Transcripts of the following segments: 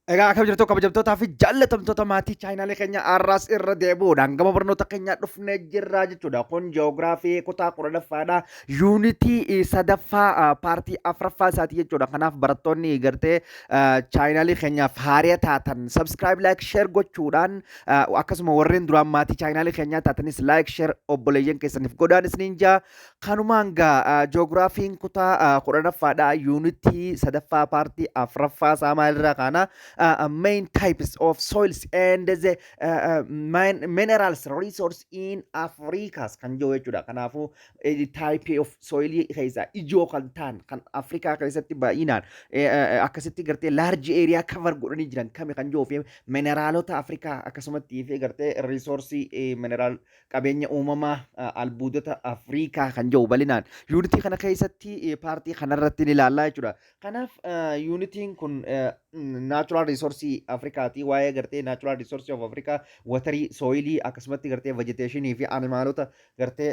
Egaa akkam jirtu, kabajamtootaa fi jaallatamtoota maatii chaanaalee keenya? Har'aas irra deebi'uudhaan gama barnoota keenyaa dhufnee jirra jechuudha. Kun ji'oogiraafii kutaa 10ffaadha. Yuunitii sadaffaa, paartii afuraffaa isaati jechuudha. Kanaaf barattoonni gartee chaanaalii keenyaaf haariya taatan subscribe, like, share gochuudhaan, akkasuma warreen duraan maatii chaanaalii keenyaa taatanis like, share obboleeyyan keessaniif godhaan isiniin jaa. Kanumaan gaa ji'oogiraafiin kutaa 10ffaadha. Yuunitii sadaffaa, paartii afuraffaa isaa maalirraa kaana? Main types of soils and the minerals resource in Africa kan jiru jechuudha. Kanaafuu type of soilii keessaa ijoo kan ta'an, kan Afrikaa keessatti baay'inaan akkasitti gartee large area cover godhanii jiran kami kan jiruu fi mineraalota Afrikaa, akkasumatti fi gartee resource mineral, qabeenya uumamaa albuudota Afrikaa kan jiru bal'inaan yuunitii kana keessatti paartii kanarratti ni ilaallaa jechuudha. Kanaaf yuunitiin kun natural resource Afrikaati. Waa'ee gartee natural resource of Africa, waterii, soilii, akkasumatti gartee vegetationii fi animaalota gartee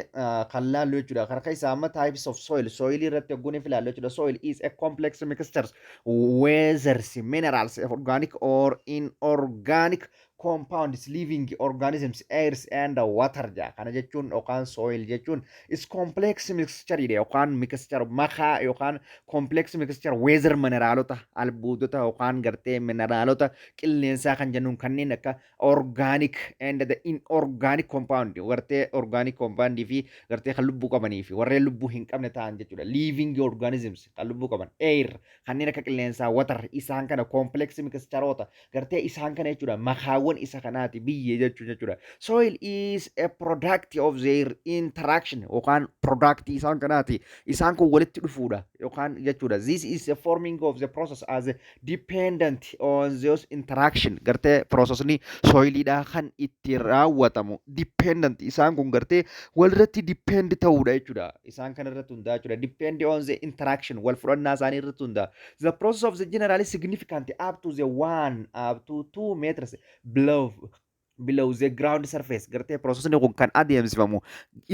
kan laallu jechuudha. Kana keessaa amma types of soil, soilii irratti hogguun ilaallu jechuudha. Soil is a complex mixtures weathers minerals, organic or inorganic compounds, living organisms, airs and water ja. Kana jechuun yookaan soil jechuun is complex mixture yookaan mixture, makaa yookaan complex mixture weather mineraalota, albuudota yookaan gartee mineraalota qilleensaa kan jennuun, kanneen akka organic and the inorganic compound, gartee organic compound fi gartee kan lubbuu qabanii fi warreen lubbuu hin qabne ta'an jechuudha. Living organisms kan lubbuu qaban, air kanneen akka qilleensaa, water, isaan kana complex mixtureoota gartee isaan kana jechuudha. Makaawwan isa kanaati biyyee jechuudha. Soil is a product of their interaction yookaan product isaan kanaati. Isaan kun walitti dhufuudha yookaan jechuudha. This is a forming of the process as a dependent on those interaction. Gartee processni soiliidha kan itti raawwatamu dependent, isaan kun gartee walirratti depend ta'uudha jechuudha. Isaan kana irratti hundaa jechuudha. Depend on the interaction, wal fudhannaa isaanii irratti hundaa. The process of the generally significant up to the 1 up to 2 meters below the ground surface. Gartee processni kun kan adeemsifamu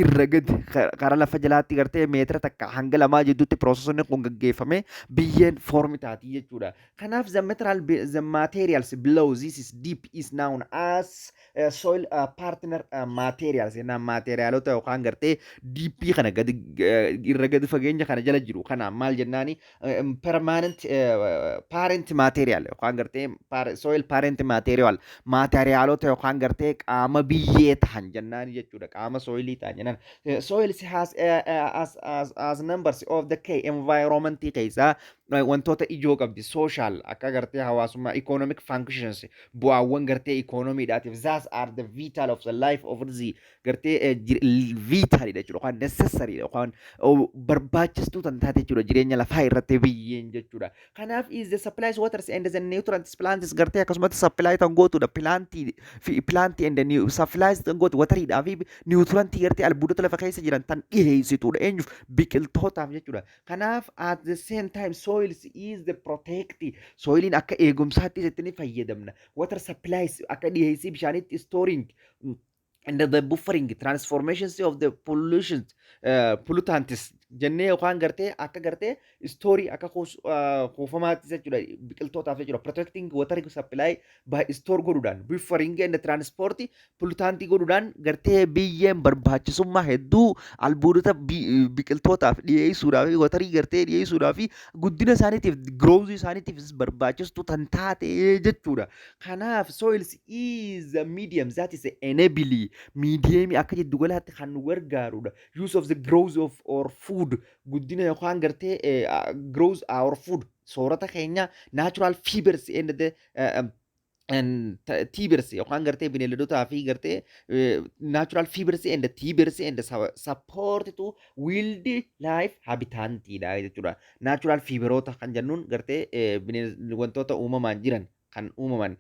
irra gadi karaa lafa jalaatti gartee meetira 1 hanga 2 jidduutti processni kun gaggeeffame biyyeen form taatii jechuudha. Kanaaf the material the materials below this is deep is known as soil partner materials jennaan. Materialota yookaan gartee deepii kana gadi irra gadi fageenya kana jala jiru kana maal jennaani? Permanent parent material yookaan gartee soil parent material, materialota yookaan gartee qaama biyyee ta'an jennaan jechuudha. Qaama soilii ta'an jennaan. Soils has as numbers of the key environment keessaa wantoota ijoo qabdi. Social, akka gartee hawaasummaa, economic functions, bu'aawwan gartee economiidhaatiif, thus are the vital of the life of the gartee vitalidha jechuudha, yookaan necessary yookaan barbaachistuu tan taate jechuudha jireenya lafaa irratti biyyeen jechuudha. Kanaaf is the supplies waters and the nutrients plants, gartee akkasumatti supply tan gootudha plantii fi plantii and the new supplies tan gootu wateriidhaa fi nutrientii, gartee albuudota lafa keessa jiran tan dhiheessituudha. Eenyuuf? Biqiltootaaf jechuudha. Kanaaf at the same time soils is the protect, soiliin akka eegumsaatti itti ni fayyadamna. Water supplies, akka dhiheessii bishaaniitti, storing and the buffering transformations of the pollutions, pollutants jennee yookaan gartee akka gartee storeii, akka kuufamaatti jechuudha biqiltootaaf jechuudha. Protecting water supply by store godhuudhaan, buffering and transport pollutantii godhuudhaan, gartee biyyeen barbaachisummaa hedduu albuudota biqiltootaaf dhiyeessuudhaaf, waterii gartee dhiyeessuudhaaf fi guddina isaaniitiif, growth isaaniitiif barbaachistuu tan taate jechuudha. Kanaaf soils is a medium that is enable, medium akka jiddugalaatti kan nu gargaarudha. Use of the growth of our food, guddina yookaan gartee growth our food, soorata keenya, natural fibers and the and tibers yookaan gartee bineeldotaa fi gartee natural fibers and tibers and support to wild life habitatidha jechuudha. Natural fiberoota kan jennuun gartee wantoota uumamaan jiran, kan uumaman,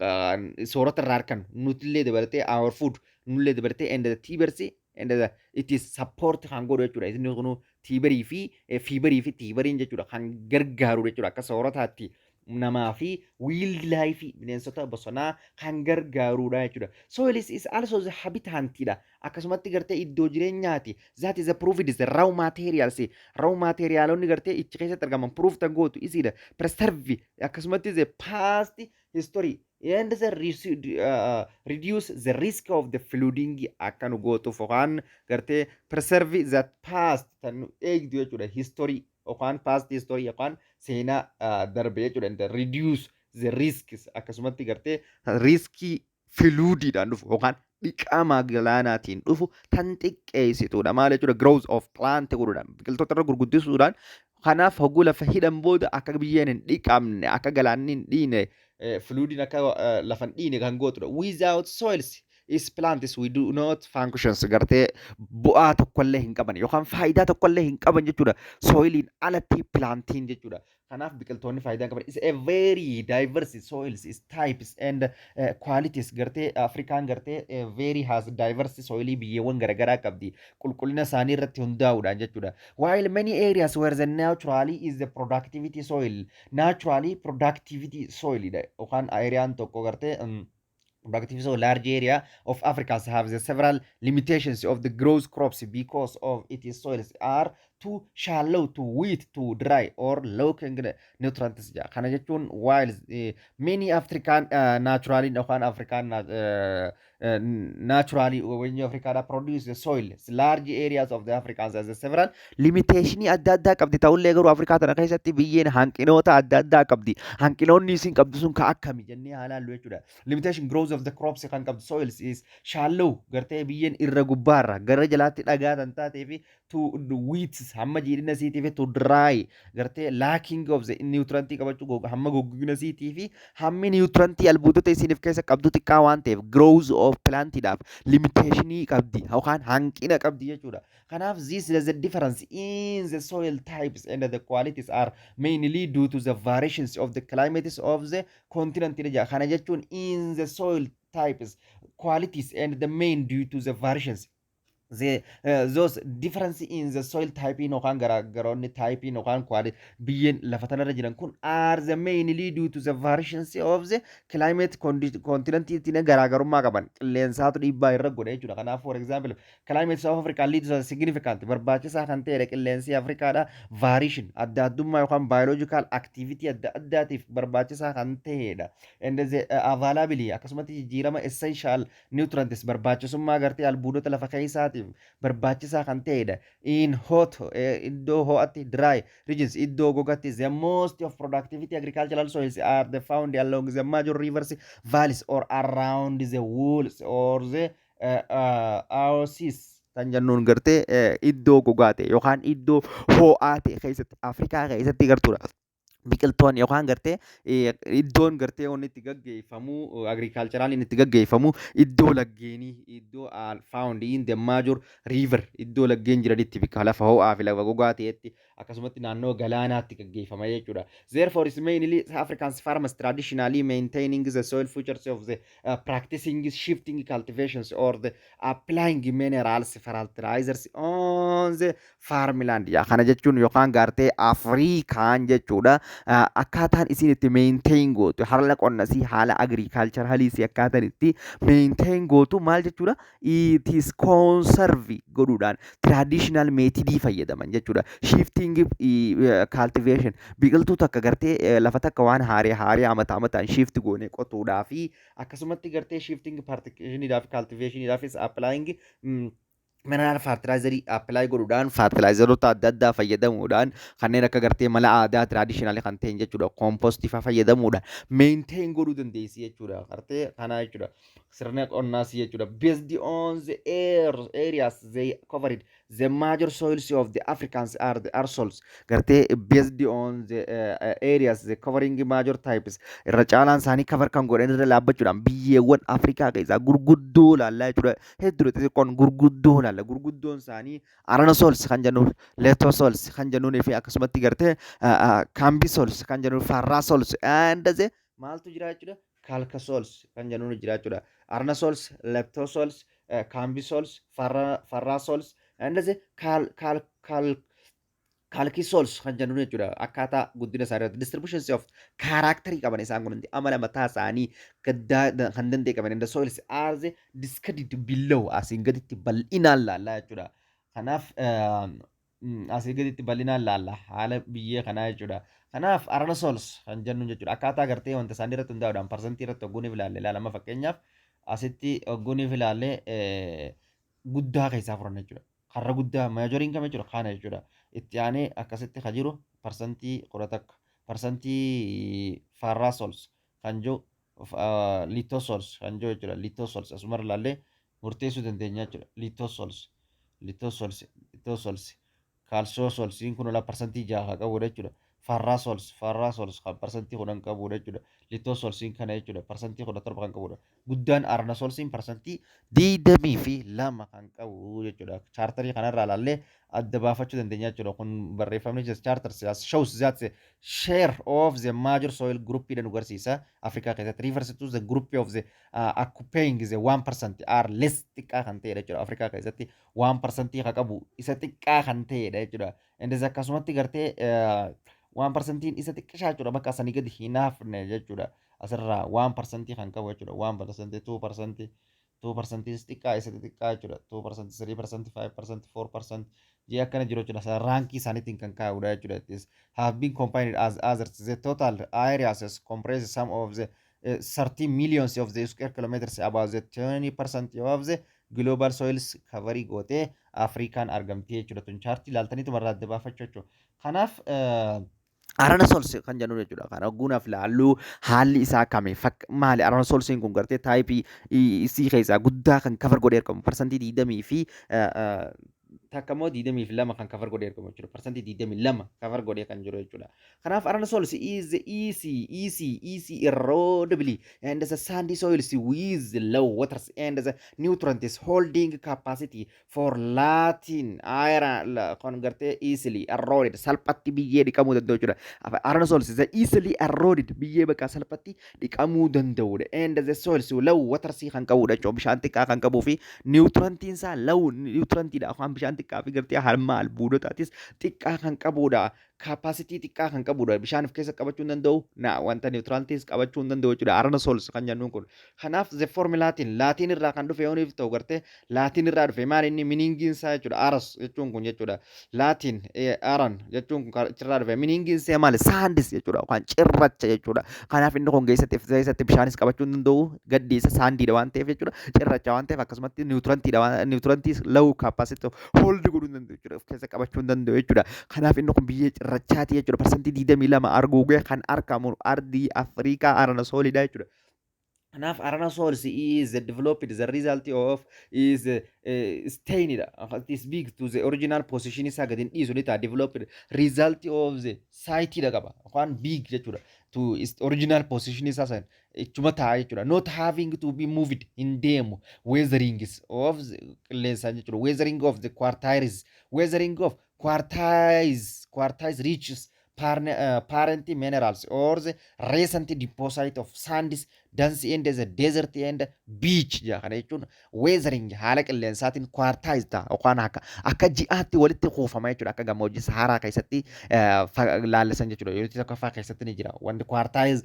kan soorata irraa argan nutillee dabalatee, our food nullee dabalatee, and the tibers and the it is support kan godhu jechuudha. Inni kunu tiberii fi fiberii fi tiberiin jechuudha kan gargaaru jechuudha akka soorataatti. Namaa fi wildlife, bineensota bosonaa kan gargaarudha jechuudha. Soil is also the habitatidha. Akkasumatti gartee iddoo jireenyaati. That is a proof, it is the raw materials. Raw materialonni gartee ichi keessatti argaman proof tan gootu isiidha. Preserve akkasumatti the past history and the reduce the risk of the flooding akka nu gootuuf yookaan gartee preserve the past tan nu eegdu jechuudha. History yookaan past history yookaan seenaa darbe jechuudha. And reduce the risks akkasumatti gartee riskii floodiidhaan dhufu yookaan dhiqama galaanaatiin dhufu tan xiqqeessituudha. Maal jechuudha? Growth of plant godhuudhaan, biqiltoota irra gurguddisuudhaan. Kanaaf hogguu lafa hidhan booda akka biyyeen hin dhiqamne, akka galaanni hin dhiine, floodiin akka lafa hin dhiine kan gootudha. Without soils is plants we do not functions, gartee bu'aa tokkollee hin qaban yookaan faayidaa tokkollee hin qaban jechuudha. Soiliin alatti plantiin jechuudha. Kanaaf biqiltoonni faayidaa hin qaban. It's a very diverse soils is types and qualities. Gartee Afrikaan gartee very has diverse soilii, biyyeewwan garaagaraa qabdi. Qulqullina isaanii irratti hundaa'uudhaan jechuudha. While many areas where the naturally is the productivity soil, naturally productivity soil dha yookaan areaan tokko gartee productive so large area of Africa have the several limitations of the growth crops because of its soils are too shallow, too wet, too dry or low nutrients jedha. Kana jechuun while many African naturally yookaan African naturally when Africa produce the soil, large areas of the Africans has several limitation adda addaa qabdi. Ta'ullee garuu Afrikaa tana keessatti biyyeen hanqinoota adda addaa qabdi. Hanqinoonni isin qabdu sun ka akkami jennee haa laallu jechuudha. Limitation growth of the crops kan qabdu soils is shallow, gartee biyyeen irra gubbaarra gara jalaatti dhagaa kan taatee fi too wet, hamma jiidhina isiitii fi too dry, gartee lacking of the nutrient qabachuu, hamma goggogina isiitii fi hammi nutrient albuudota isiiniif keessa qabdu xiqqaa waan ta'eef growth of plantiidhaaf limitationii qabdi yookaan hanqina qabdi jechuudha. Kanaaf this is the difference in the soil types and the qualities are mainly due to the variations of the climates of the continent jedha. Kana jechuun in the soil types qualities and the main due to the variations, the those difference in the soil type yookaan garaagaroonni type yookaan quality biyyeen lafa tanarra jiran kun are the mainly due to the variations of the climate continent ittiin garaagarummaa qaban qilleensaatu dhiibbaa irra godha jechuudha. Kanaaf, for example, climate of Africa leads to significant barbaachisaa kan ta'edha qilleensi Afrikaadha variation adda addummaa yookaan biological activity adda addaatiif barbaachisaa kan ta'edha. And the availability akkasumatti jijjiirama essential nutrients barbaachisummaa gartee albuudota lafa keessaatiif barbaachisaa kan ta'edha. In hot iddoo ho'atti, dry regions iddoo gogatti, the most of productivity agricultural soils are the found along the major rivers valleys or around the walls or the oasis kan jennuun gartee iddoo gogaa ta'e yookaan iddoo ho'aa ta'e keessatti Afrikaa keessatti gartuudha. Biqiltoonni yookaan gartee iddoon gartee wanni itti gaggeeffamu agriculturaliin itti gaggeeffamu iddoo laggeenii, iddoo found in the major river, iddoo laggeen jiranitti, bikka lafa ho'aa fi lafa gogaa ta'etti, akkasumatti naannoo galaanaatti gaggeeffama jechuudha. Therefore is mainly African farmers traditionally maintaining the soil features of the practicing shifting cultivations or the applying minerals fertilizers on the farmland. Yaa kana jechuun yookaan gartee Afrikaan jechuudha. Akkaataan isin itti maintain gootu haala qonnasii, haala agriculturalii akkaataan itti maintain gootu maal jechuudha? It is conserve godhuudhaan traditional methodii fayyadaman jechuudha. Shifting cultivation, biqiltuu takka gartee lafa takka waan haaree haaree amata amataan shift goonee qotuudhaa fi akkasumatti gartee shifting partitionidhaaf cultivationiidhaafis applying mineral fertilizerii apply godhuudhaan, fertilizeroota adda addaa fayyadamuudhaan, kanneen akka gartee mala aadaa traditional kan ta'en jechuudha, compostii faa fayyadamuudhaan maintain godhuu dandeessi jechuudha. Gartee kana jechuudha sirna qonnaas jechuudha. Based on the air areas they covered, the major soils of the Africans are the Aridosols. Gartee based on the areas the covering major types, irra caalaan isaanii cover kan godhan irra dhaabbachuudhaan biyyeewwan Afrikaa keessaa gurguddoo laallaa jechuudha. Hedduu xixiqqoon gurguddoo laalla. Gurguddoon isaanii Arenosols kan jennuun, Leptosols kan jennuun fi akkasumatti gartee Cambisols kan jennuun, Ferralsols and the maaltu jira jechuudha, Calcisols kan jennuun jira jechuudha. Arenosols, Leptosols, Cambisols, Ferralsols and the cal cal cal Calcisols kan jennuun jechuudha. Akkaataa guddina isaanii irratti distributions of characterii qaban, isaan kun amala mataa isaanii gaddaa kan danda'e qaban. In the soils are the discussed below, asiin gaditti bal'inaan laallaa jechuudha. Kanaaf asii gaditti bal'inaan laalla haala biyyee kanaa jechuudha. Kanaaf Arenosols kan jennuun jechuudha. Akkaataa gartee wanta isaanii irratti hundaa'uudhaan parsantii irratti hogguuniif ilaalle ilaalama. Fakkeenyaaf asitti hogguuniif ilaalle guddaa keessaa furan jechuudha. Karra guddaa majoriin kam jechuudha? Kana jechuudha. Itti aanee akkasitti kan jiru 11%, parsantii Ferralsols kan jiru, Lithosols kan jiru jechuudha. Lithosols asumarra ilaallee murteessuu dandeenya jechuudha. Lithosols, Lithosols, Lithosols, Calcisolsiin kun ola 6% kan qabudha jechuudha. Ferralsols, Ferralsols kan 10% qabudha jechuudha. Lithosolsiin kana jechuudha, 17% kan qabudha. Guddaan Arenosolsiin 22% kan qabu jechuudha. Charterii kanarraa ilaallee adda baafachuu dandeenya jechuudha. Kun barreeffamni charter shows that the share of the major soil group nu agarsiisa. Afrikaa keessatti refers to the group of the occupying the 1% are less, xiqqaa kan ta'edha jechuudha. Afrikaa keessatti 1% kan qabu isa xiqqaa kan ta'edha jechuudha. Innis akkasumatti gartee 1%iin isa xiqqishaa jechuudha. Bakka sanii gadi hin hafne jechuudha. Asirraa 1% kan qabu jechuudha. 1%, 2%, 2% xiqqaa, isa xiqqaa jechuudha. 2%, 3%, 5%, 4% jee akkana jiru jechuudha. Rankii isaaniitiin kan kaa'udha jechuudha. It is have been combined as others. The total areas comprise some of the 30 millions of the square kilometers, about the 20% of the global soils cover gootee Afrikaan argamti jechuudha. Tun chaartii ilaaltaniitu marraa adda baafachuu jechuudha. Kanaaf Arenosols kan jennu jechuudha. Kana hogguunaaf laalluu haalli isaa kami maali? Arenosolsiin kun gartee typeii isii keessaa guddaa kan cover godhee argamu 21% immoo 22 kan cover godhee argamu jechuudha. 22% cover godhee kan jiru jechuudha. Kanaaf Arenosols is easy, easy, easy erodible and the sandy soils with low waters and the nutrients holding capacity for Latin iron kan gartee easily eroded, salphatti biyyee dhiqamuu danda'u jechuudha. Arenosols is easily eroded, biyyee bakka salphatti dhiqamuu danda'udha. And the soils low waters kan qabudha jechuudha. Bishaan xiqqaa kan qabuu fi nutrientiin isaa low nutrientiidha. Afaan bishaan xiqqaa fi gartee harma albuudotaatis xiqqaa kan qabudha. Capacity xiqqaa kan qabudha. Bishaan of keessa qabachuu hin danda'u. Na wanta nutrientis qabachuu hin danda'u jechuudha. Arenosols kan jennuun kun. Kanaaf the form Latin, Latin irraa kan dhufe yooniif ta'u gartee Latin irraa dhufe maal inni meaningiin isaa jechuudha. Aros jechuun kun jechuudha. Latin aran jechuun kun achirraa dhufe. Meaningiin isaa maali? Sandis jechuudha. Yookaan cirracha jechuudha. Kanaaf inni kun keessatti bishaanis qabachuu hin danda'u. Gaddiisa sandiidha waan ta'eef jechuudha. Cirracha waan ta'eef akkasumatti nutrientiidha waan nutrientis low capacity hold godhuu hin danda'u jechuudha. Of keessa qabachuu hin danda'u jechuudha. Kanaaf inni kun biyyee cirrachaati jechuudha. 22% arguugee kan argamu ardii Afrikaa Arenosolidha jechuudha. Kanaaf Arenosols is developed the result of is stained. It is big to the original position isaa gadi hin dhiisu ni ta'a. Developed result of the site dha qaba. Yookaan big jechuudha. To is original position isaa san ichuma ta'a jechuudha. Not having to be moved, hin deemu. Weathering of qilleensaan jechuudha. Weathering of the quartz, weathering of quartz, quartz riches parent minerals or the recent deposit of sands dunes and the desert and beach jedha. Kana jechuun weathering haala qilleensaatiin quartz ta'a yookaan akka ji'aatti walitti kuufama jechuudha. Akka gammoojjii Saharaa keessatti laallisan jechuudha. Yeroo tokkoffaa keessatti ni jira wanti quartz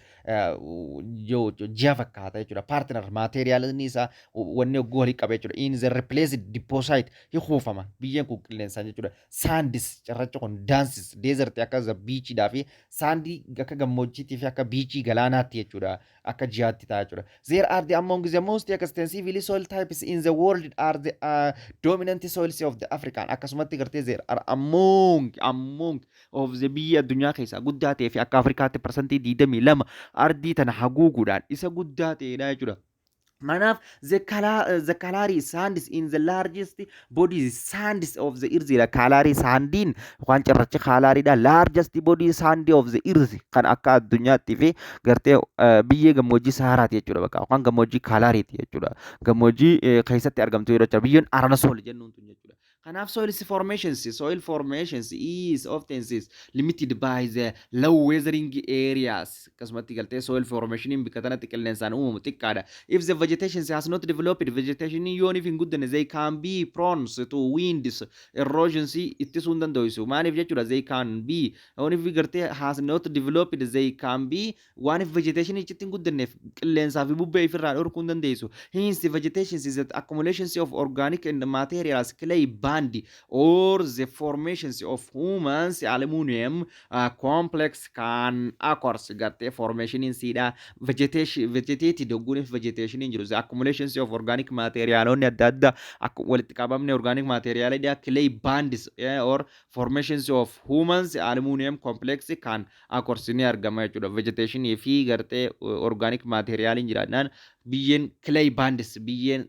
ji'a fakkaata jechuudha. Partner materialni isaa wanni hogguu walii qaba jechuudha. In the replaced deposit hi kuufama biyyeen kun qilleensaan jechuudha. Sandis cirracha kun dunes desert akka beachidhaa fi sandii akka gammoojjiitii fi akka beachii galaanaatti jechuudha. Akka ji'aatti ta'a jechuudha. There are the among the most extensively soil types in the world are the dominant soils of the African. Akkasumatti gartee there are among of the biyya addunyaa keessaa guddaa ta'ee fi akka Afrikaatti 22% ardii tana haguuguudhaan isa guddaa ta'edha jechuudha. Kanaaf the Kalahari sands in the largest body sands of the earth dha. Kalahari sandiin yookaan cirrachi Kalahariidha. Largest body sand of the earth kan akka addunyaatti fi gartee biyyee gammoojjii Saharaati jechuudha bakka yookaan gammoojjii Kalahariiti jechuudha. Gammoojjii keessatti argamtu jechuudha. Biyyeen Arenosol jennuun tun jechuudha. Kanaaf soil formations is often is limited by the low weathering areas. Akkasumatti galtee soil formationiin bikka tanatti qilleensaan uumamu xiqqaadha. If the vegetation has not developed, vegetation yooniif hin guddanne, they can be prone to winds erosions, ittisuu hin danda'u. Maaliif jechuudha? They can be yooniif gartee has not developed, they can be waan if vegetation ichitti hin guddanneef qilleensaa fi bubbee ifirraa dhorkuu hin dandeessu. Hence, the vegetation is the accumulation of organic and materials, clay band, or the formations of humus aluminum complex can occur. Gartee formationiin siidha vegetation vegetated ogguun vegetation hin jiru, the accumulation of organic materialonni adda addaa akka walitti qabamne organic materialidha, clay bands or formations of humus aluminum complex kan occur, ni argama jechuudha. Vegetation fi gartee organic materialiin jiraannaan biyyeen clay bands, biyyeen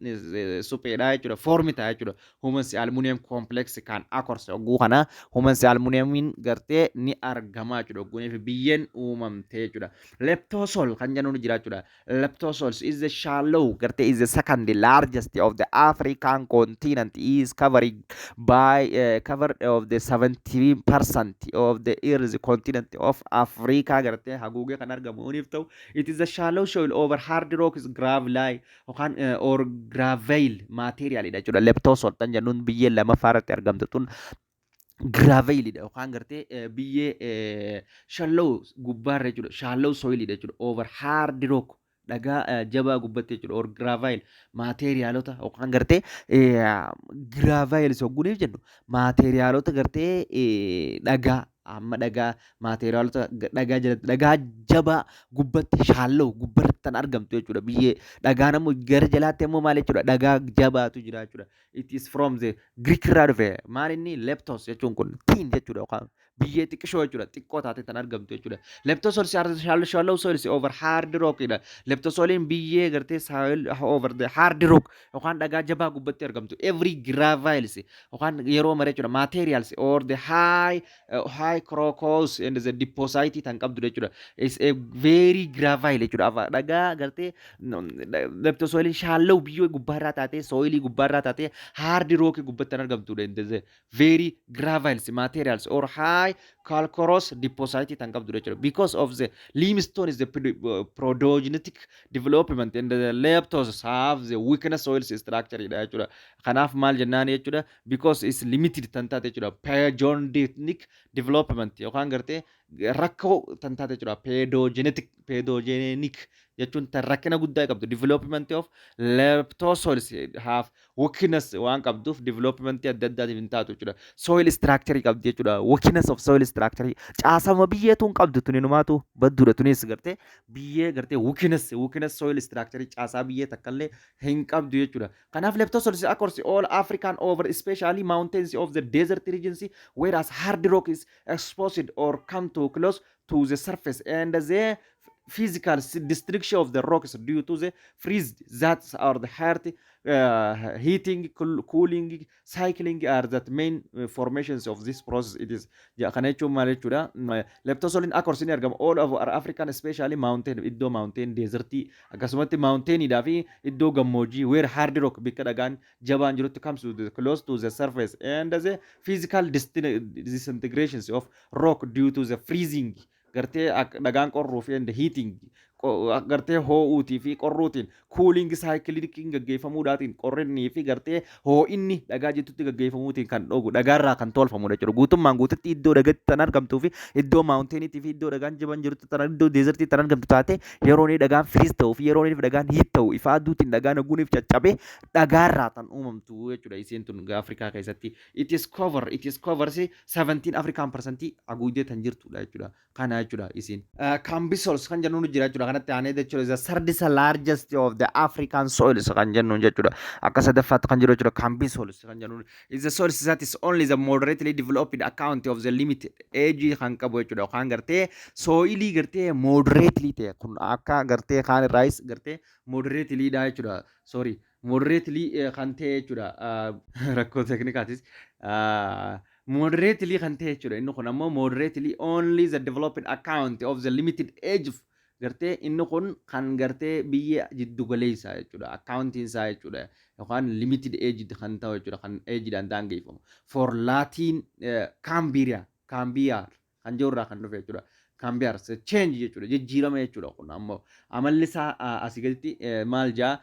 supheedha jechuudha, form ta'a jechuudha. Humus aluminum complex kan occur ogguu kana humus aluminumiin gartee ni argama jechuudha, ogguunii fi biyyeen uumamte jechuudha. Leptosol kan jennuun jira jechuudha. Leptosols is the shallow gartee is the second largest of the African continent, is covering by cover of the 70% of the earth continent of Africa gartee haguugee kan argamu uniif ta'u. It is a shallow soil over hard rocks, gravel yookaan or gravel material dha jechuudha. Leptosol kan jennuun biyyee lamaffaa irratti argamtu tun gravelidha yookaan gartee biyyee shallow gubbaarra jechuudha. Shallow soilidha jechuudha. Over hard rock, dhagaa jabaa gubbatti jechuudha. Or gravel materialota yookaan gartee gravel sogguneef jennu materialota gartee dhagaa amma dhagaa materialota dhagaa jalatti dhagaa jabaa gubbatti shallow gubbarratti kan argamtu jechuudha. Biyyee dhagaan ammoo gara jalaatti ammoo maal jechuudha? Dhagaa jabaatu jira jechuudha. It is from the Greek irraa dhufe. Maal inni leptos jechuun kun thin jechuudha yookaan biyyee xiqqishoo jechuudha, xiqqoo taate kan argamtu jechuudha. Leptosols are shallow soils over hard rock dha. Leptosoliin biyyee gartee soil over the hard rock yookaan dhagaa jabaa gubbatti argamtu. Every gravels yookaan yeroo mara jechuudha materials or the high calcareous and the deposit tan qabdu jechuudha. Is a very gravel jechuudha. Dhagaa gartee leptosoliin shallow biyyoo gubbaarraa taatee soilii gubbaarraa taatee hard rock gubbatti kan argamtudha. The very gravels materials or high calcareous deposit tan qabdu jechuudha. Because of the limestone is the pedogenetic development and the leptos have the weakness soil structure dha jechuudha. Kanaaf maal jennaan jechuudha? Because it's limited tan taate jechuudha. Pedogenetic development yookaan gartee rakkoo tan taate jechuudha. Pedogenic jechuun tan rakkina guddaa qabdu. Development of leptosols have weakness waan qabduuf development adda addaatiif hin taatu jechuudha. Soil structure qabdi jechuudha. Weakness of soil structure caasama biyyeetu hin qabdu, tuni numaatu badduudha. Tunis gartee biyyee gartee weakness soil structure caasaa biyyee takkallee hin qabdu jechuudha. Kanaaf leptosols across all African over especially mountains of the desert regions, whereas hard rock is exposed or come to close to the surface, and the physical destruction of the rocks due to the freeze that are the hard heating, cooling, cycling are the main formations of this process. It is ja kana jechuun maal jechuudha? Leptosoliin across ni argama all of our African, especially mountain, iddoo mountain desertii, akkasumatti mountainidhaa fi iddoo gammoojjii, where hard rock, bikka dhagaan jabaan jirutti, comes to the close to the surface, and the physical disintegrations of rock due to the freezing, gartee dhagaan qorruu fi and heating, gartee hoo'uutii fi qorruutiin, cooling cycleiin gaggeeffamuudhaatiin, qorrinnii fi gartee hoo'inni dhagaa jidduutti gaggeeffamuutiin kan dhogu dhagaarraa kan tolfamudha jechuudha. Guutummaan guututti iddoo dhagatti tan argamtuu fi iddoo mountainiitii fi iddoo dhagaan jaban jirutti tan iddoo desertii tan argamtu taate, yeroo inni dhagaan freeze ta'uu fi yeroo inni dhagaan heat ta'u, ifa aduutiin dhagaan haguuniif caccabee dhagaarraa tan uumamtu jechuudha isiin tun Afrikaa keessatti. It is cover 17 African percentii haguugdee tan jirtudha jechuudha. Kana jechuudha isiin. Cambisols kan jennuun jira jechuudha. Kanatti aanee jechuudha the third largest of the African soils kan jennuun jechuudha. Akka sadaffaatti kan jiru jechuudha Cambisols kan jennuun. Is the soils that is only the moderately developed account of the limited age kan qabu jechuudha. Yookaan gartee soilii gartee moderately ta'e kun akka gartee kaan irraayis gartee moderately dha jechuudha. Sorry, moderately kan ta'e jechuudha. Rakkoo teknikaatis. Moderately kan ta'e jechuudha. Inni kun ammoo moderately only the developed account of the limited age Gartee inni kun kan gartee biyya jiddu galeessaa jechuudha. Accountiin isaa jechuudha. Yookaan limited age kan ta'u jechuudha. Kan ageidhaan daangeffamu. For Latin Cambium Cambiar kan jiru irraa kan dhufe jechuudha. Cambiar change jechuudha. Jijjiirama jechuudha kun ammoo. Amalli isaa asii gaditti maal jaa?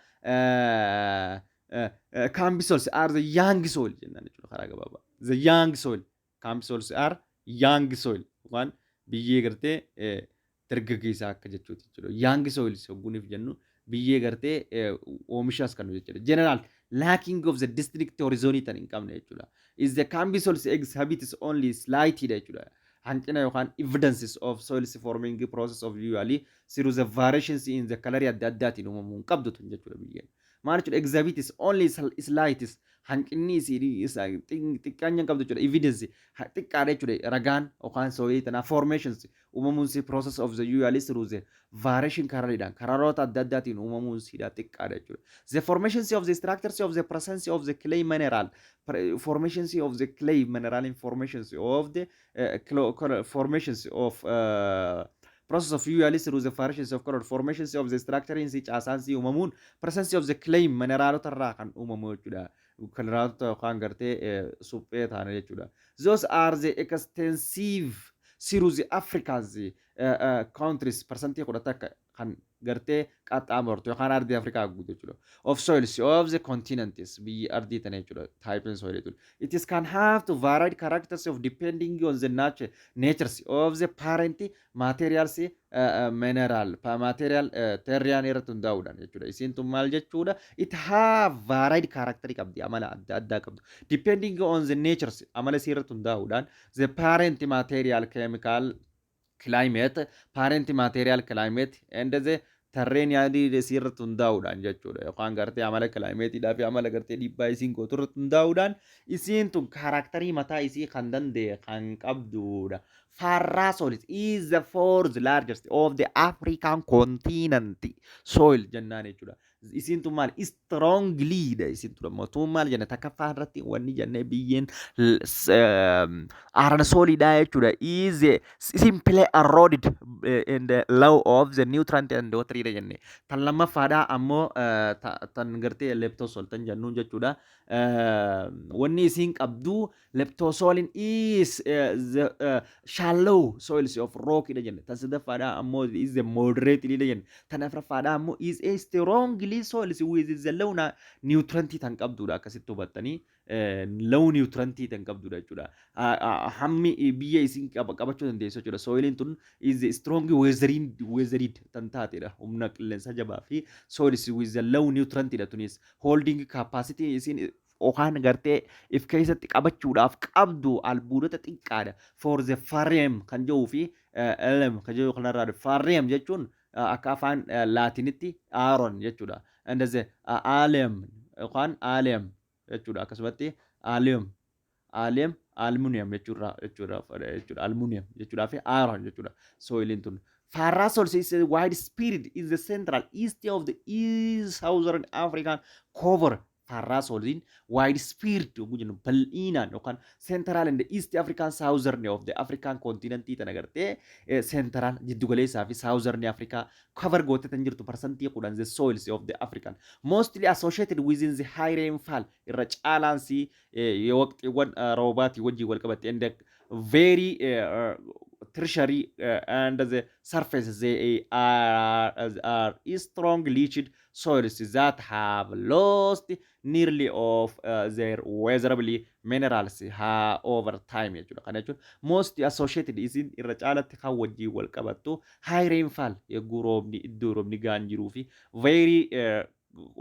Cambisols are the young soil jennaan jechuudha karaa gabaabaa. The young soil. Cambisols are young soil. Yookaan biyyee gartee dargaggeessaa akka jechuuti jechuudha. Young soils hogguuniif jennu biyyee gartee oomishaas kan jechuudha. General lacking of the distinct horizon tan hin qabne jechuudha. Is the cambisols exhibits only slight jechuudha. Hanqina yookaan evidences of soils forming process of usually through the variations in the color adda addaatiin uumamuu hin qabdu tun jechuudha biyyeen. Maal jechuudha? Exhibits only slight, hanqinni isii xiqqaanya hin qabdu jechuudha. Evidence xiqqaadha jechuudha ragaan yookaan soilii tanaa formations uumamuun process of the usually through the variation karaadhaan kararoota adda addaatiin uumamuun siidha xiqqaadha jechuudha. The formations of the structures of the presence of the clay mineral, formations of the clay mineral in formations of the formations of process of usually through the variations of color formations of the structure in caasaan uumamuun presence of the clay mineralota irraa kan uumamu jechuudha. Mineraalota yookaan gartee suphee ta'an jechuudha. Those are the extensive through the Africa's countries 11% kan gartee qaxxaamurtu yookaan ardii Afrikaa guutuu jechuudha. Of soils of the continents biyyi ardii tana jechuudha. Type soil jechuudha. It is can have to varied characters of depending on the natures of the parent materials, mineral material, terrain irratti hundaa'uudhaan jechuudha. Isiin tun maal jechuudha? It have varied character qabdi, amala adda addaa qabdu. Depending on the natures, amala isii irratti hundaa'uudhaan, the parent material chemical climate, parent material climate and the terrain yaadii isii irratti hundaa'uudhaan jechuudha. Yookaan gartee amala climateiidhaa fi amala gartee dhiibbaa isiin gootu irratti hundaa'uudhaan isiin tun characterii mataa isii kan danda'e kan qabdudha. Ferralsol is the fourth largest of the African continent soil jennaan jechuudha. Isiin tun maal? Strongly dha isiin tun ammoo tun maal jenna? Takkaffaa irratti wanni jennee biyyeen arenosoliidha jechuudha. Is simply eroded in the low of the nutrient and water dha jenne. Tan lammaffaadha ammoo tan gartee leptosol tan jennuun jechuudha. Wanni isiin qabdu leptosoliin is the shallow soils of rock dha jenne. Tan sadaffaadha ammoo is the moderate dha jenne. Tan afuraffaadha ammoo is a strongly soils with the low nutrient tan qabdudha. Akkasitti hubattanii low nutrient tan qabdudha jechuudha. Hammi biyya isiin qabachuu dandeessu jechuudha. Soiliin tun is strong weathering weathered tan taatedha. Humna qilleensa jabaa fi soils with the low nutrient dha tunis. Holding capacity isiin yookaan gartee if keessatti qabachuudhaaf qabdu albuudota xiqqaadha. For the ferrum kan jedhuu fi alum kan jedhu kanarraa, ferrum jechuun akka afaan Laatinitti iron jechuudha. And the alum yookaan alum jechuudha. Akkasumatti alum alum aluminium jechuudha aluminium jechuudha fi iron jechuudha soiliin tun. Ferralsols is a widespread is the central east of the east southern African cover. Ferralsoliin widespread yogguu jennu bal'inaan yookaan central and east African southern of the African continent tana gartee central jiddugaleessaa fi southern Africa cover gootee tan jirtu 10% the soils of the African mostly associated within the high rainfall irra caalaansi waqtiiwwan roobaatii wajjin wal qabatte and very tertiary and the surface they are strong leached soils that have lost nearly of their weatherable minerals ha over time jechuudha. Kana jechuun most associated isin irra caalatti kan wajjin wal qabattu high rainfall yegguu roobni iddoo roobni gaan jiruu fi very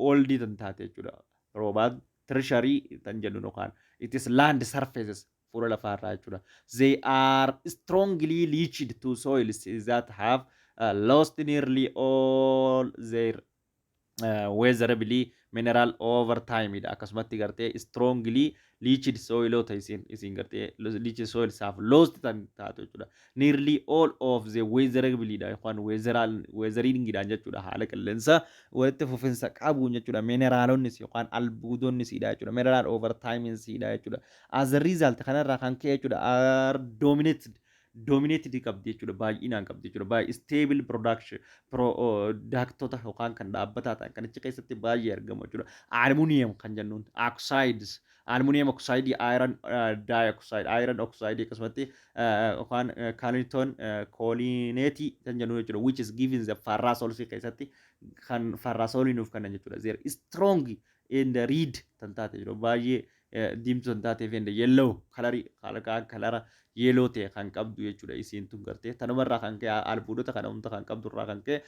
old tan taate jechuudha. Roobaan tertiary tan jennu yookaan it is land surfaces fuula lafaarraa jechuudha. They are strongly leached to soils that have lost nearly all their weatherable mineral over time dha. Akkasumatti gartee strongly leached soilota isin gartee leached soils have lost tan taatu jechuudha. Nearly all of the weatherable dha yookaan weathering dhaan jechuudha. Haala qilleensa walitti fufinsa qabuun jechuudha. Mineraalonnis yookaan albuudonnis dha jechuudha. Mineral over time dha jechuudha. As a result, kanarraa kan ka'e jechuudha, are dominated Dominated qabdi jechuudha, baay'inaan qabdi jechuudha. Baay'ee stable production productota yookaan kan dhaabbataa ta'an kan achi keessatti baay'ee argamu jechuudha. Aluminium kan jennuun oxides, aluminium oxide, iron dioxide, iron oxide, akkasumatti yookaan kaoliniton kaolinitii kan jennuun jechuudha, which is given the ferralsols keessatti kan ferralsolii nuuf kennan jechuudha. They are strong in the red tan taate jechuudha, baay'ee diimtuu tan taatee fi yellow colorii, colora yellow ta'e kan qabdu jechuudha. Isiin tun gartee tanumarraa kan ka'e, albuudota kana hunda kan qabdu irraa kan ka'e,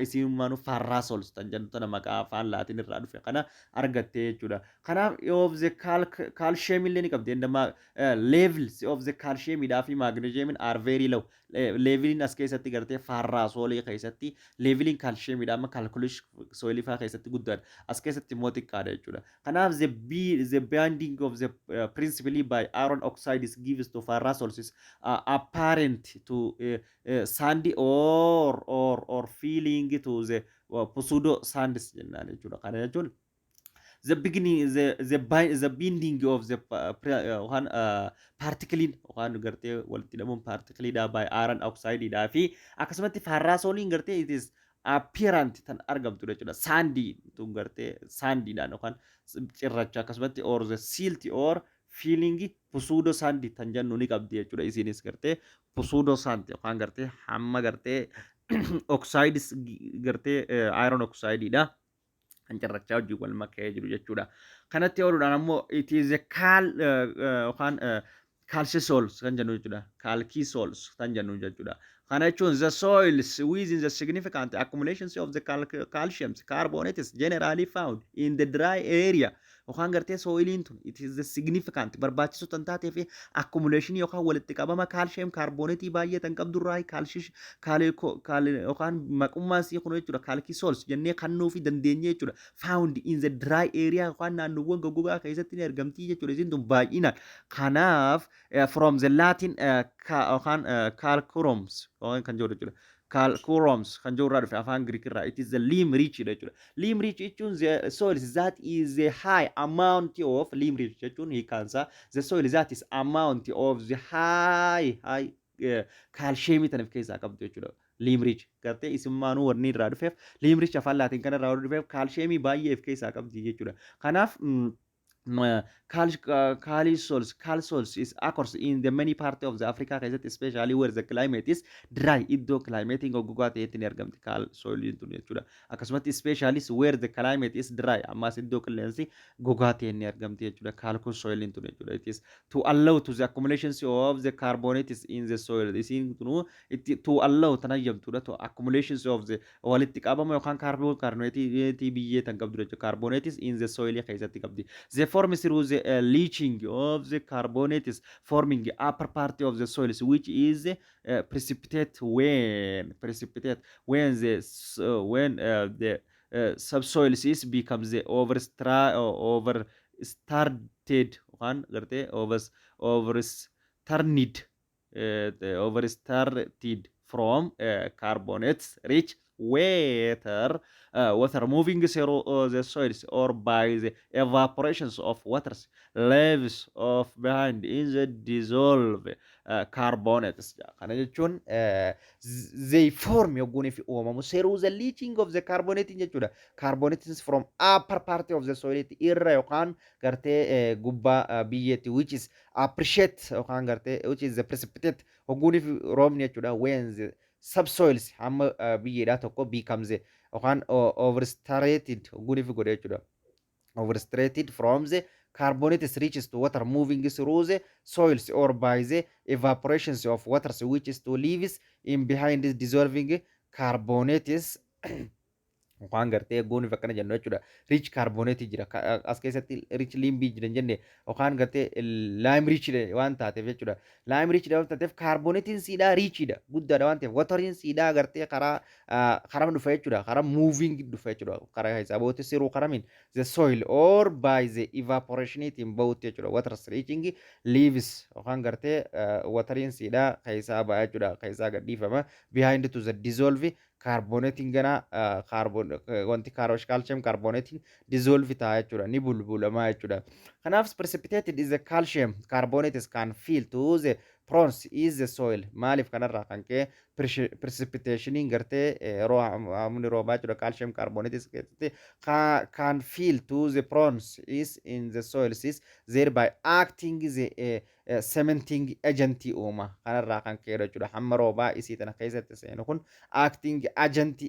isiin ferralsols tan jennu tana maqaa afaan Laatiin irraa dhufe kana argatte jechuudha. Kanaaf of the calcium illee ni qabdi. Endama levels of the calciumidhaa fi magnesiumiin are very low. Leveliin as keessatti gartee ferralsolii keessatti leveliin calciumidhaa amma calcic soilii fa'aa keessatti guddaadha. As keessatti immoo xiqqaadha jechuudha. Kanaaf the binding of the principally by iron oxides gives to ferralsols is apparent to sandy or feeling to the pseudo sands jennaan jechuudha. Kana jechuun the beginning the binding of the yookaan particleiin yookaan gartee walitti hidhamuun particleiidha by iron oxide dhaa fi akkasumatti ferralsoliin gartee it is apparent tan argamtu jechuudha. Sandy tun gartee sandydhaan yookaan cirracha akkasumatti or the silt or feeling pseudo sandy tan jennu ni qabdi jechuudha. Isinis gartee pseudo sandy yookaan gartee hamma gartee oxides gartee iron oxide dha, kan cirrachaa wajjin wal makee jiru jechuudha. Kanatti ooluudhaan ammoo it is a cal yookaan calcisols kan jennu jechuudha. Calcisols kan jennu jechuudha. Kana jechuun the soils within the significant accumulations of the calcium carbonates generally found in the dry area, yookaan gartee soiliin tun it is the significant barbaachisoo tan taatee fi accumulation yookaan walitti qabama calcium carbonatii baay'ee tan qabdurraa calcish yookaan maqummaan sii kun jechuudha, calcisols jennee kannuu fi dandeenye jechuudha. Found in the dry area yookaan naannoowwan goggogaa keessatti ni argamtii jechuudha isiin tun baay'inaan. Kanaaf from the Latin yookaan calcarums yookaan kan jedhu jechuudha. Calcarums kan jiru irraa dhufe afaan Greek irraa. It is the lime rich jechuudha. Lime rich jechuun the soil that is a high amount of lime rich jechuun hiikkaansaa the soil that is amount of the high calcium tan of keessaa qabdu jechuudha. Lime rich gartee isimmaanuu wanni irraa dhufeef lime rich afaan Laatiin kana irraa dhufeef calciumii baay'ee of keessaa qabdi jechuudha. Kanaaf Calcisols is occurs in the many part of the Africa keessatti, especially where the climate is dry. Iddoo climate goggogaa ta'etti ni argamti calcisoliin tun jechuudha. Akkasumatti especially where the climate is dry, ammas iddoo qilleensi gogaa ta'e ni argamti jechuudha calcisoliin tun jechuudha. It is to allow to the accumulations of the carbonates in the soil. Isiin tunu itti to allow tan hayyamtudha to accumulations of the walitti qabama yookaan carbonatii biyyee tan qabdu jechuudha. Carbonates in the soil keessatti qabdi. The form through the leaching of the carbonates forming upper part of the soils, which is precipitate when the subsoils is becomes the over started yookaan gartee over started from carbonates rich water moving through the soils or by the evaporations of waters leaves of behind in the dissolve carbonates. Kana jechuun they form yogguun fi uumamu through the leaching of the carbonate jechuudha. Carbonates from upper part of the soil irra yookaan gartee gubbaa biyyeetti, which is appreciate yookaan gartee which is the precipitate hogguun fi roobni jechuudha, when the subsoils hamma biyyeedhaa tokko becomes yookaan oversaturated hogguun fi godhe jechuudha. Oversaturated from the carbonates reaches to water moving through the soils or by the evaporations of waters, which is to leaves in behind this dissolving carbonates waan gartee gooniif akkana jennu jechuudha. Rich carbonate jira. As keessatti rich limeii jira jenne yookaan gartee lime rich waan taateef jechuudha. Lime rich waan taateef carbonatiin siidhaa richiidha. Guddaadha waan ta'eef wateriin siidhaa gartee karaa dhufa jechuudha. Karaa moving dhufa jechuudha. Karaa isaa bootti siruu karamiin the soil or by the evaporation bahutti jechuudha. Water reaching leaves yookaan gartee wateriin siidhaa keessaa ba'a jechuudha. Keessaa gadhiifama. Behind to the dissolve carbonatiin gana carbon wanti calcium carbonatiin dissolve ta'a jechuudha, ni bulbulamaa jechuudha. Kanaaf precipitated is the calcium carbonates can fill to the Pores is the soil. Maaliif kanarraa kan ka'e precipitationiin gartee yeroo hamni roobaa jechuudha, calcium carbonates keessatti can fill to the pores is in the soil is thereby acting the cementing agent uuma. Kanarraa kan ka'e jechuudha, hamma roobaa isii tana keessatti seenu kun acting agent,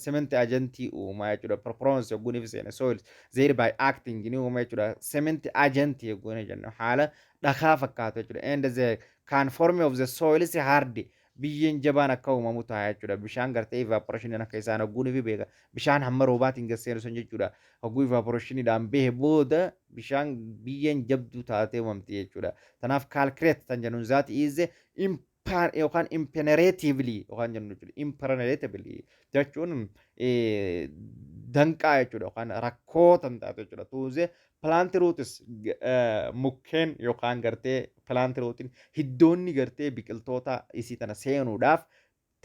cement agent uuma jechuudha. Pores yogguun seene soil thereby acting ni uuma jechuudha. Cement agent yogguun jennu haala dhakaa fakkaatu jechuudha. And the can form of the soil is hard, biyyeen jabaan akka uumamu ta'a jechuudha. Bishaan gartee evaporation akka isaan hogguun fi beeka bishaan hamma roobaatiin gasseenu sun jechuudha. Hogguu evaporationiidhaan bahe booda bishaan biyyeen jabduu taatee uumamti jechuudha. Tanaaf calcrete tan jennuun that is yookaan impenetratively yookaan jennu jechuudha. Impenetratively jechuun danqaa jechuudha yookaan rakkoo tan taatu jechuudha. To the plant roots, mukkeen yookaan gartee plant rootiin hiddoonni gartee biqiltoota isii tana seenuudhaaf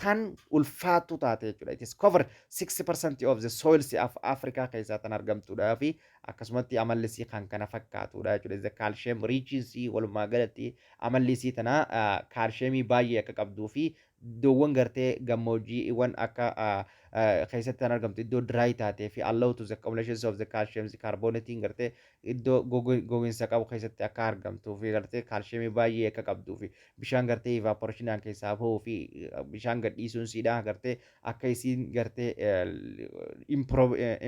tan ulfaattu taate jechuudha. It is cover 6% of the soils of Africa keessaa tan argamtudha fi akkasumatti amalli isii kan kana fakkaatudha jechuudha. The calcium rich walumaa galatti amalli isii tana calciumii baay'ee akka qabduu fi iddoowwan gartee gammoojjiiwwan akka keessatti kan argamtu, iddoo dry taatee fi allow to the accumulation of the calcium carbonate gartee iddoo gogiinsa qabu keessatti akka argamtuu fi gartee calciumii baay'ee akka qabduu fi bishaan gartee evaporationaan keessaa bahuu fi bishaan gadhiisuun siidhaa gartee akka isiin gartee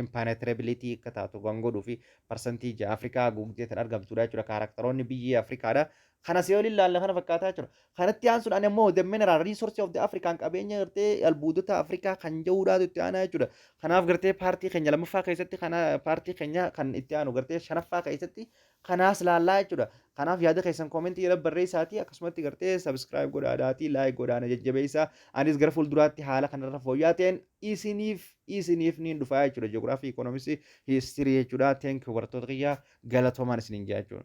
impenetrability akka taatu kan godhuu fi 6% Afrikaa haguugdee kan argamtudha jechuudha. Characteroonni biyyi Afrikaadha. Kana si waliin ilaalle kana fakkaataa jechuudha. Kanatti aansuudhaan immoo the mineral resource of the African, qabeenya gartee albuudota Afrikaa kan jedhuudhaatu itti aanaa jechuudha. Kanaaf gartee partii keenya lammaffaa keessatti, kana partii keenya kan itti aanu gartee shanaffaa keessatti kanaas laallaa jechuudha. Kanaaf yaada keessan commentii jala barreessaatii, akkasumatti gartee subscribe godhaadhaatii, like godhaana jajjabeessaa. Anis gara fuulduraatti haala kanarra fooyya'aa ta'een isiniif niin dhufaa jechuudha. Ji'oogiraafii, economicsii, history jechuudha. Thank you, barattoota kiyyaa, galatoomaan isiniin jaa jechuudha.